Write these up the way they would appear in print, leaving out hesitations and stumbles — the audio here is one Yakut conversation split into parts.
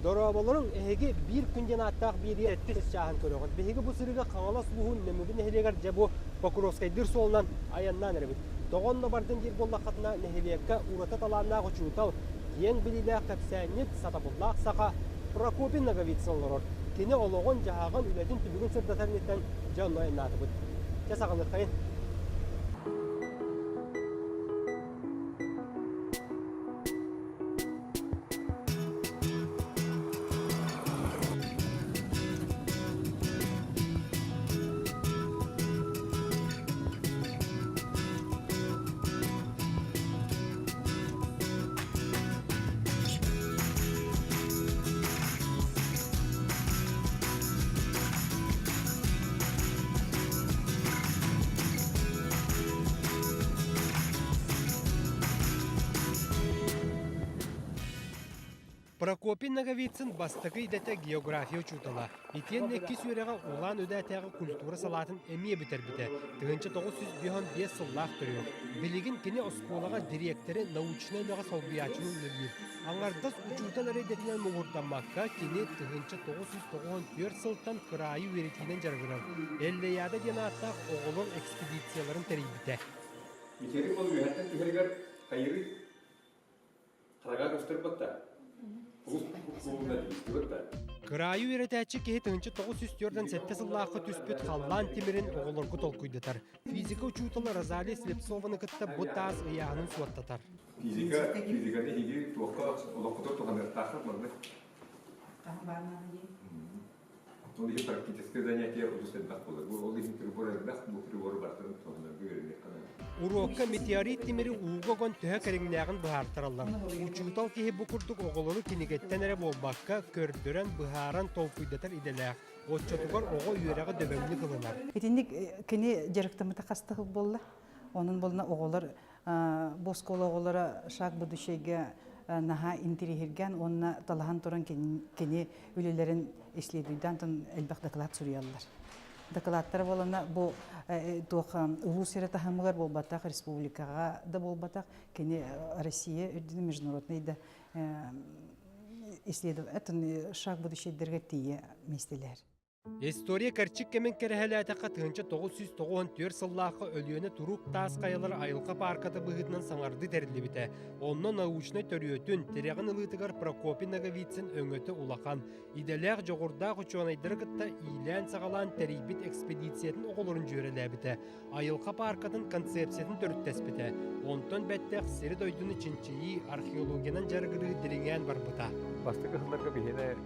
Дорооболоруҥ, эһиги биир күн диэн ааттаах биэрии сэттис чааһын көрөҕүт. Биһиги бу сырыыга Хаҥалас улууһун Нөмүгү нэһилиэгэр дьэ бу Покровскайдыыр суолунан айаннаан эрэбит. Тоҕо онно бардын диир буоллаххытына, нэһилиэккэ ураты талааннаах учуутал, киэҥ билиилээх кэпсээнньит, сатабыллаах саха Прокопий Ноговицын олорор. Кини олоҕун-дьаһаҕын, үлэтин түбүгүн сырдатар инниттэн дьэ онно айаннаатыбыт. Чэ саҕалыаххайын. Прокопий Ноговицын бастакы идэтэ география учуутала. Итиэннэ иккис үөрэҕэ Улан-Үдээтээҕи культура салаатын эмиэ бүтэрбитэ. 1955 сыллаах төрүөх. Билигин кини оскуолаҕа дириэктэри научнай үлэҕэ солбуйааччыны үлэлиир. Аҥардас учуутал эрэ идэтинэн муҥурдаммакка, кини 1994 сылтан кыраайы үөрэтиинэн дьарыгырар. Эллэйаада диэн ааттаах оҕолор экспедицияларын тэрийбитэ. Мичээрик ол үөһэттэн түһэригэр хайырый хараҕа көстөр да. Кыраайы үөрэтээччи киһи 1997 сыллаахха түспүт халлаан тимирин оҕолорго толкуйдатар. Физика учуутала Розалия Слепцованы кытта бу таас ыйааһынын суоттатар. Физика, физиканы иһиги туохха олоххутугар туһаныахтааххыт маннык. Ол иһин практическое занятие олус элбэх буолар. Бу ол иһин прибор элбэх, бу прибору барытын туһанарга үөрэниэххэ наада. Уруокка метеорит тимири ууга огон төһө кэриҥнээҕин быһаартараллар. Учуутал киһи бу курдук оҕолору кинигэттэн эрэ буолбакка, көрдөрөн, быһааран толкуйдатар идэлээх. Оччотугар оҕо үөрэҕи дөбөҥнүк ылынар. Итинник кини дьарыктаммыта хас да сыл буолла. Онон буолна оҕолор бу оскуола оҕолоро шаг будущейга наһаа интириэһиргээн уонна талаһан туран кини үлэлэрин исследуйдаан элбэх доклад суруйаллар. Докладтара буолана бу туох улуус эрэ таһымыгар буолбатах, республикаҕа да буолбатах, кини Россия үрдүнэн международный да исследователь шаг будущейдерге тиийэ миэстэлэһэр. История кэрчик кэмин кэрэһэлээтэххэ 1994 сыллаахха Өлүөнэ туруук таас хайалара айылҕа паарката быһыытынан саҥардыы тэриллибитэ. Онно научнай төрүөтүн, тирэҕин ылыытыгар Прокопий Ноговицын өҥөтө улахан. Идэлээх, дьоҕурдаах учуонайдары кытта иилээн-саҕалаан тэрийбит экспедициятын оҕолорун дьүөрэлээбитэ, айылҕа пааркатын концепциятын төрүттэспитэ. Онтон бэттэх сири-дойдуну чинчийии, археологиянан дьарыгырыы дириҥээн барбыта. Бастакы сылларга биһиэнэ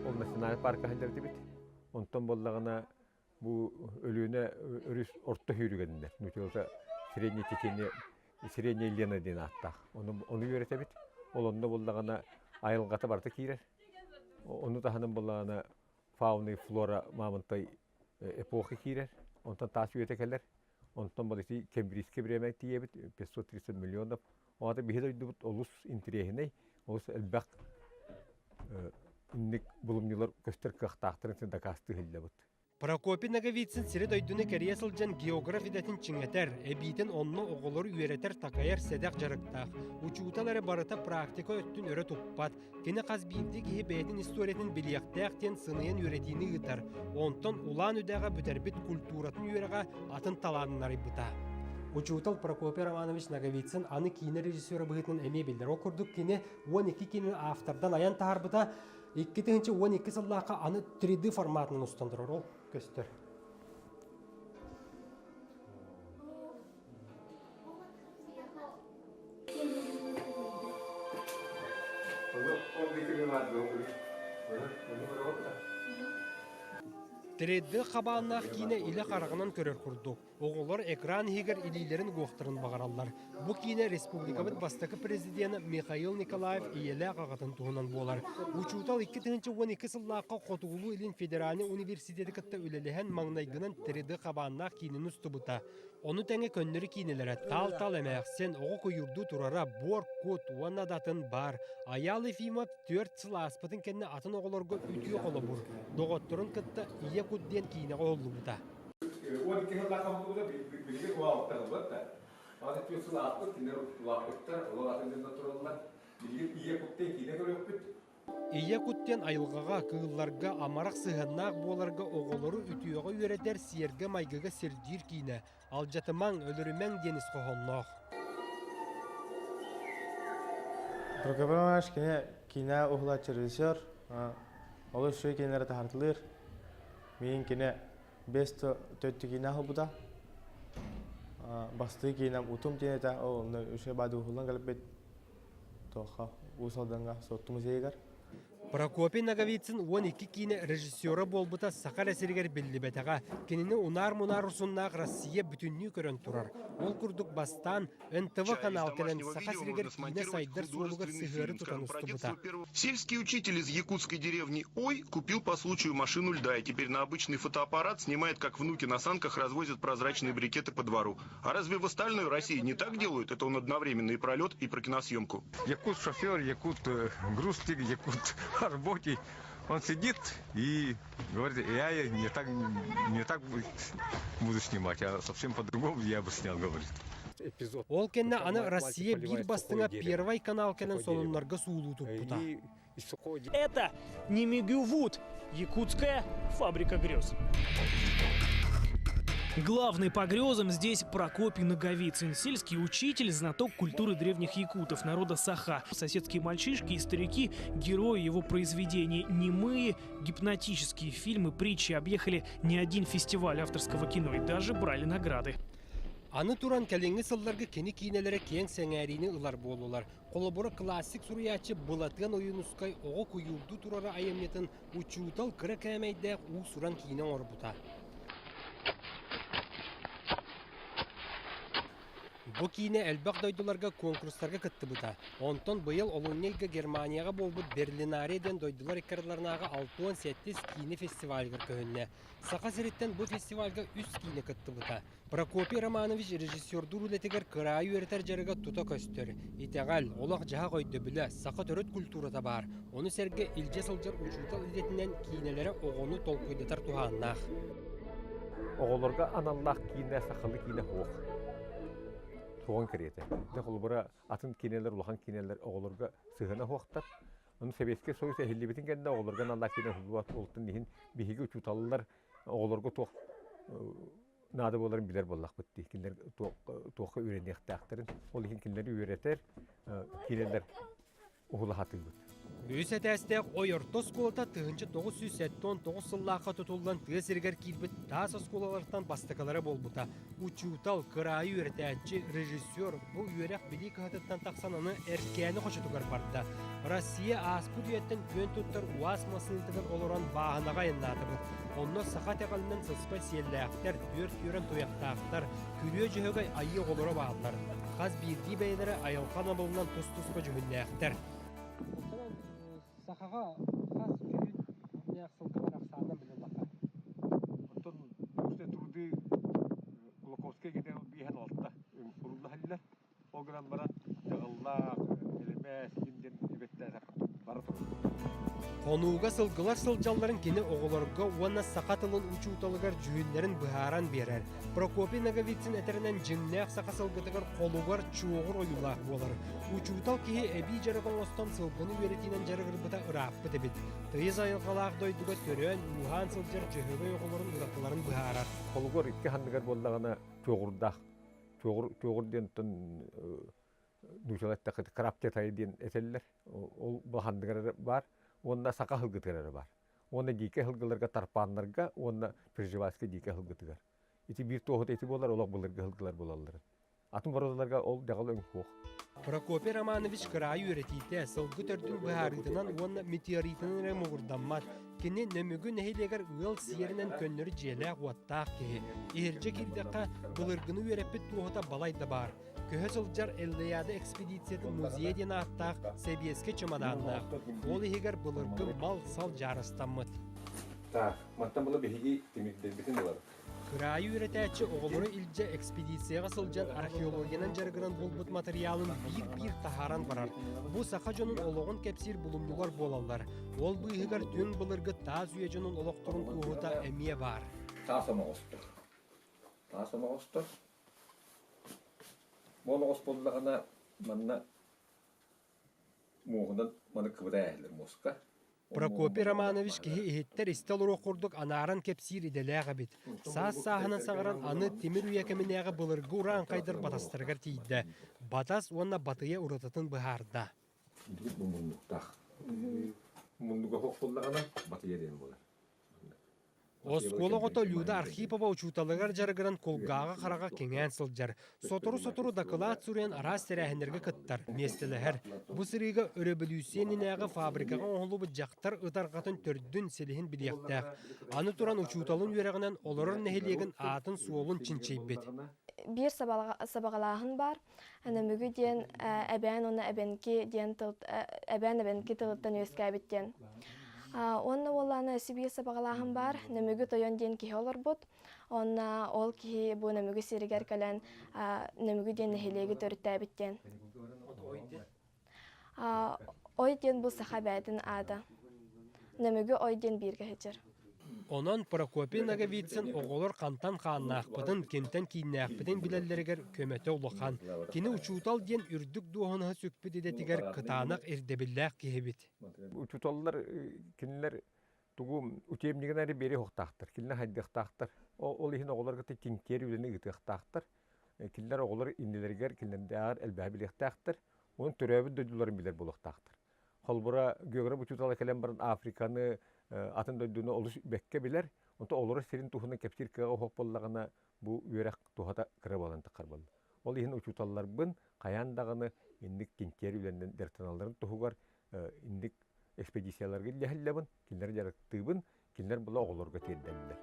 ол национальный парка сылдьар этибит. Онтон буоллаҕына бу Өлүөнэ өрүс орто сүүрүгэннэр, нууччалата среднее течение Средняя Лена диэн ааттаах. Ону, ону үөрэтэбит. Ол онно буоллаҕына айылҕата барыта киирэр. Ону таһынан буоллаҕына фауна и флора мамонтай эпоха киирэр. Онтон таас үйэтэ кэлэр. Онтон бол ити Кембрийскэй бириэмэ тиийэбит, 530 миллионов. Оҕата биһи дойдубут олус интэриэһинэй, олус элбэх инник булумньулар көстөр кыахтаахтарын дакаастыы иһиллэбит. Прокопий Ноговицын сири-дойдуну кэрийэ сылдьан географ идэтин чиҥэтэр, эбиитин онно оҕолору үөрэтэр-такайар сэдэх дьарыктаах. Учуутал эрэ барыта практика өттүн өрө туппат. Кини хас биирдии киһи бэйэтин историятын билиэхтээх диэн сыныйан үөрэтиини ыытар. Онтон Улаан-Үдэҕэ бүтэрбит культуратын үөрэҕэ атын талаанын арыйбыта. Учуутал Прокопий Романович Ноговицын аны киинэ режиссера быһыытынан эмиэ биллэр. Ол курдук кини 12 киинэни автордан айан таһаарбыта, 2012 сыллаахха аны 3D форматынан устан турар ол көстөр. Три-D хабааннаах киинэ илэ хараҕынан көрөр курдук. Оҕолор экран иһигэр илиилэрин угуохтарын баҕараллар. Бу киинэ республикабыт бастакы президенэ Михаил Николаев ийэлээх аҕатын туһунан буолар. Учуутал 2012 сыллаахха Хотугулуу-Илин федеральнай университеты кытта үлэлэһэн маҥнайгынан 3D хабааннаах киинэни устубута. Ону тэҥэ көннөрү киинэлэрэ Таал-таал эмээхсин, оҕо куйуурдуу турара, буор кут уонна да атын баар. Айаал Ефимов түөрт сыл ааспытын кэннэ атын оҕолорго үтүө холобур, доҕотторун кытта Ийэ кут диэн киинэҕэ уһуллубута. 12 сыллаах холбута билигин уһаабыттар да. Аны түөрт сыл ааспыт, кинилэр улааппыттар, олор атын дьоннор тураллар. Билигин ийэ куттан киинэ көрүөхпүт. Ийэ кут диэн айылҕаҕа, кыылларга амарах сыһыаннаах буоларга оҕолору үтүөҕэ үөрэтэр сиэргэ-майгыга сирдиир киинэ «Алдьатымаҥ, өлөрүмэҥ» диэн ис хоһоонноох. Прокопий Иванович кини киинэ уһулааччы режиссер, олус үчүгэй кинилэри таһаартылыыр. Миигин кини бэс төттү киинэ аһылбыта. Бастыы киинэм Утум диэн этэ, ол онно үчүгэй баады уһуллан кэлбит туохха Уус Алдаҥҥа Суотту музейыгар. Прокопий Ноговицын 12 киинэ режиссера буолбута саха эрэ сиригэр биллибэтэҕэ. Кинини унаар-мунаар урсуннаах Россия бүтүннүү көрөн турар. Ол курдук бастаан НТВ канал кэлэн Саха сиригэр киинэ сайдар суолугар сыһыары тутан устубута. Сельский учитель из якутской деревни Ой купил по случаю машину льда и теперь на обычный фотоаппарат снимает, как внуки на санках развозят прозрачные брикеты по двору. А разве в остальной России не так делают? Это он одновременно и про лед, и про киносъемку. Якут шофер, якут грузчик, якут рабочий. Он сидит и говорит, я не так буду снимать, а совсем по-другому я бы снял, говорит. Эпизод. Ол кэннэ аны Россия биир бастыҥа Первый канал кэлэн сонуннарга суулуу туппута. Это Немигювуд, якутская фабрика грез. Главный по грезам здесь Прокопий Наговицын, сельский учитель, знаток культуры древних якутов, народа Саха. Соседские мальчишки и старики – герои его произведений. Немые, гипнотические фильмы, притчи объехали не один фестиваль авторского кино и даже брали награды. Аны туран кэлиҥҥи сылларга кини киинэлэрэ киэҥ сэҥээриини ылар буоллулар. Холобура, классик суруйааччы Былатыан Ойуунускай оҕо куйуурдуу турара айымньытын учуутал кыра кээмэйдээх уус-уран киинэ оҥорбута. Бу киинэ элбэх дойдуларга куонкурустарга кыттыбыта. Онтон быйыл олунньу ыйга Германияҕа буолбут Берлинария диэн дойдулар икки ардыларынааҕы 67 киинэ фестивалыгар көһүннэ. Саха сириттэн бу фестивальга үс киинэ кыттыбыта. Прокопий Романович режиссердуур үлэтигэр кыраайы үөрэтэр дьарыга тута көстөр. Итэҕэл, олох-дьаһах өйдөбүлэ, саха төрүт культурата баар. Ону сэргэ илдьэ сылдьар учуутал идэтинэн киинэлэрэ оҕону толкуйдатар туһааннаах. Оҕолорго аналлаах киинэ сахалыы киинэ суох. Суоҕун кэриэтэ. Дьэ, холобура, атын киинэлэр, улахан киинэлэр оҕолорго сыһыана суохтар. Ону Сэбиэскэй Союз эһиллибитин кэннэ оҕолорго аналлаах киинэ уһуллубат буолтун иһин биһиги учууталлар оҕолорго туох наада буоларын билэр буоллахпыт дии. Кинилэр туохха үөрэниэхтээхтэрин, ол иһин кинилэри үөрэтэр, киинэлэр уһула сатыыбыт. Үс этээстээх Ой орто оскуолата 1979 сыллаахха тутуллан тыа сиригэр киирбит таас оскуолалартан бастакылара буолбута. Учуутал, кыраайы үөрэтээччи, режиссер бу үөрэх-билии кыһатыттан тахсан аны Эркээни хочотугар барда. Россия ааспыт үйэттэн күөн туттар УАЗ массыынатыгар олорон бааһынаҕа айаннаатыбыт. Онно саха итэҕэлинэн сыспай сиэллээхтэр, түөрт түөрэн туйахтаахтар, күрүө дьөһөгөй айыы оҕолоро бааллар. Хас биирдии бэйэлэрэ айылҕа анабылынан тус-туспа дьүһүннээхтэр. Сахаҕа хас дьүһүннээх сылгы барахсаанынан билэллэххэ. Оттон научные труды Кулаковскай генерал биэһэн алта сурулла Ол гынан баран дьаҕыллаах, элэмээс диэн эбэттээх бара турар. Хонууга сылгылар сылдьалларын кини оҕолорго уонна саха тылын учууталыгар дьүһүннэрин быһааран биэрэр. Прокопий Ноговицын этэринэн дьиҥнээх саха сылгытыгар холугар чуоҕур ойуулаах буолар. Учуутал киһи эбии дьарык оҥостон сылгыны үөрэтиинэн дьарыгырбыта ырааппыт эбит. Тыйыс айылҕалаах дойдуга төрөөн, ууһаан сылдьар дьөһөгөй оҕолорун уратыларын быһаарар. Холугар икки ханныгар буоллаҕына чуоҕурдаах. Чуоҕур, чуоҕур диэн нууччалар эттэххэ крапчатай диэн этэллэр. Ол баһандыгар эрэ баар уонна саха сылгытыгар эрэ баар. Уонна диикэ сылгыларга тарпааннарга уонна Пржевальскай диикэ сылгытыгар. Ити биир туоһута ити буолар, олох былыргы сылгылар буолаллар. Атын боруодаларга ол дьаҕыл өҥ суох. Прокопий Романович кыраайы үөрэтиитэ, сылгы төрдүн быһаарыытынан уонна метеоритынан эрэ муҥурдаммат. Кини Нөмүгү нэһилиэгэр ыал сиэринэн көннөрү дьиэлээх-уоттаах киһи. Иһирдьэ киирдэххэ, былыргыны үөрэппит туоһута балай да баар. Көһө сылдьар Эллиада экспедициятын музейа диэн ааттаах сэбиэскэй чымадааннаах. Ол иһигэр былыргы мал-сал дьаарыстаммыт. Так, мантан була биһиги тимирдэрбитин ылабыт. Кыраайы үөрэтээччи оҕолору илдьэ экспедицияҕа сылдьан археологиянан дьарыгыран булбут матырыйаалын биир-биир таһааран барар. Бу саха дьонун олоҕун кэпсиир булумньулар буолаллар. Ол быыһыгар түҥ былыргы таас үйэ дьонун олохторун туоһута эмиэ баар. Таас оноҕостор. Таас оноҕостор. Бу оноҕос буоллаҕына манна Муоһунан маны кыбыта ээһэлэр муоска. Прокопий Романович киһи иһиттэр истэ олоруох курдук анааран кэпсиир идэлээх эбит. Саас сааһынан саҥаран аны тимир үйэ кэминээҕи былыргы урааҥхайдар батастарыгар тиийдэ. Батас уонна батыйа уратытын быһаарда. Бу муннуктаах. Муннуга суох буоллаҕына батыйа диэн буолар. Оскуола оҕото Люда Архипова учууталыгар дьарыгыран кулгааҕа хараҕа кэҥээн сылдьар. Сотору-сотору дакылаат суруйан араас тэрээһиннэргэ кыттар, миэстэлэһэр. Бу сырыыга өрөбөлүүссүйэ иннинээҕи фабрикаҕа оҥоһуллубут дьахтар ытарҕатын төрдүн, силиһин билиэхтээх. Аны туран учууталын үөрэҕинэн олорор нэһилиэгин аатын-суолун чинчийбит. Биир сабаҕалааһын баар. Нөмүгү диэн эбээн уонна эбэнки диэн тыл эбээн эбэнки тылыттан үөскээбит диэн. Уонна уоллаана өссө биир сабаҕалааһын баар. Нөмүгү тойон диэн киһи олорбут. Онно ол киһи бу Нөмүгү сиригэр кэлэн Нөмүгү диэн нэһилиэги төрүттээбит диэн. Ой диэн бу саха эбээтин аата. Нөмүгү ой диэн бииргэ сылдьар. Онон Прокопий Ноговицын оҕолор хантан хааннаахпытын, кимтэн кииннээхпитин билэллэригэр көмөтө улахан. Кини учуутал диэн үрдүк дуоһунаһы сүкпүт идэтигэр кытаанах ирдэбиллээх киһибит. Учууталлар кинилэр тугу учебнигын эрэ биэриэ суохтаахтар, кинилэр хайдыахтаахтар. Ол иһин оҕолорго чинчийэр үлэни ыытыахтаахтар. Кинилэр оҕолор иннилэригэр кинилэрдээҕэр элбэҕи билиэхтээхтэр. Онон төрөөбүт дойдуларын билэр буолуохтаахтар. Холобура, географ учуутала кэлэн баран Африканы, атын дойдуну олус бэккэ билэр, онтон олорор сирин туһунан кэпсиир кыаҕа суох буоллаҕына, бу үөрэх туһата кыра буолан таххар буолла. Ол иһин учууталларбын хайаан даҕаны инник чинчийэр үлэнэн дьарыктаналларын туһугар инник экспедицияларга илдьэһэллэбин, кинилэри дьарыктыыбын, кинилэр була оҕолорго тиэрдэллэр.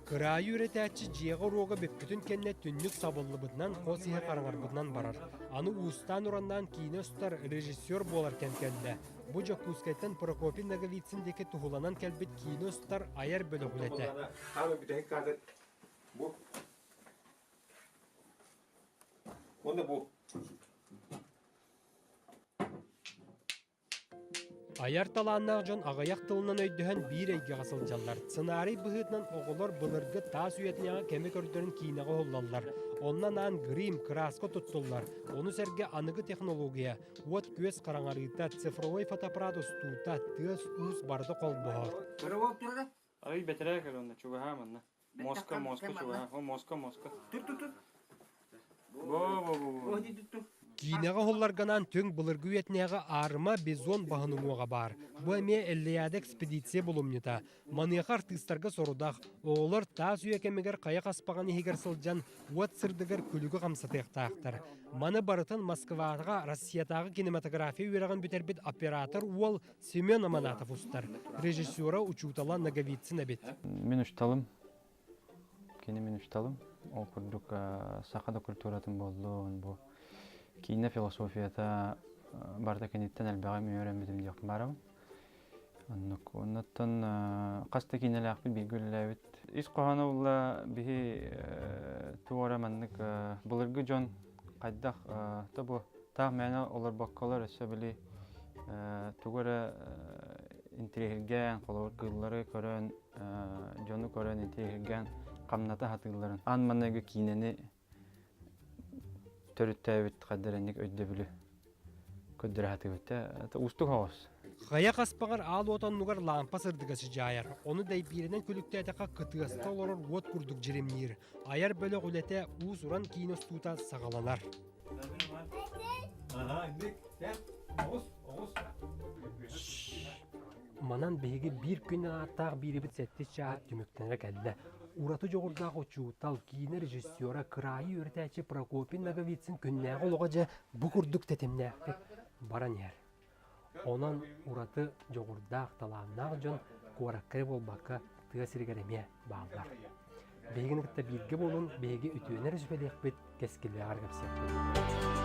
Кыраайы үөрэтээччи дьиэҕэ уруога бүппүтүн кэннэ түннүк сабыллыбытынан, хос иһэ хараҥарбытынан барар. Аны уустаан-ураннаан киинэ устар режиссер буолар кэм кэллэ. Бу Дьокуускайтан Прокопий Ноговицын диэки туһуланан кэлбит киинэ устар айар бөлөх үлэтэ. Хаамы бүтэһик кадр бу. Уонна бу. Айар талааннаах дьон аҕыйах тылынан өйдөһөн биир эйгэҕэ сылдьаллар. Сценарий быһыытынан оҕолор былыргы таас үйэтинээҕи кэми көрдөрөн киинэҕэ уһуллаллар. Онно анаан грим, кырааска туттуллар. Ону сэргэ аныгы технология, уот-күөс хараҥарыыта, цифровой фотоаппарат устуута, тыас-уус барыта холбоһор. Ай бэтэрээ кэл онно чугаһаа манна. Моска, моска чугаһаа. О, моска, моска. Бо, бо, бо, бо. Киинэҕэ уһулларганан түҥ былыргы үйэтинээҕи аарыма бизон баһын уҥуоҕа баар. Бу эмиэ Эллиада экспедиция булумньута. Маныаха артыыстарга сорудах, оҕолор таас үйэ кэмигэр хайа хаспаҕын иһигэр сылдьан уот сырдыгар күлүгү хамсатыахтаахтар. Маны барытын Москваҕа Россиятааҕы кинематография үөрэҕин бүтэрбит оператор уол Семен Аманатов устар. Режиссера учуутала Ноговицын эбит. Мин учууталым Кини мин учууталым. Ол курдук саха да культуратын буоллун, бу киинэ философията барыта киниттэн элбэҕи үөрэммитим диэхпин баарабын. Оннук. Оннуттан хас да киинэлээхпит бииргэ үлэлээбит. Ис хоһооно буолла биһи туора маннык былыргы дьон хайдах то бу таах мээнэ олорбокколор өссө били тугу эрэ интириэһиргээн, холобур кыыллары көрөн дьону көрөн интириэһиргээн хамната сатыылларын аан маҥнайгы киинэни төрүттээбит хаддарэнник өйдөбүлү көрдөрө сатыыбыт да уустук соҕус. Хайа хаспаҕар аал уот оннугар лаампа сырдыга сыдьаайар. Ону дэйбииринэн күлүктээтэххэ кытыаста олорор уот курдук дьиримниир. Айар бөлөх үлэтэ уус-уран киинэ устуута саҕаланар. Манан биһиги биир күн ааттаах биирибит сэттис чааһа түмүктэнэрэ кэллэ. Ураты дьоҕурдаах учуутал, киинэ режиссера, кыраайы үөрэтээччи Прокопий Ноговицын күннээҕи олоҕо дьэ бу курдук тэтимнээхтик баран иһэр. Онон ураты дьоҕурдаах, талааннаах дьон куоракка эрэ буолбакка, тыа сиригэр эмиэ бааллар. Биһигини кытта бииргэ буолун, биһиги үтүөнү эрэ сүбэлиэхпит, кэскиллээҕэр кэпсиэхпит.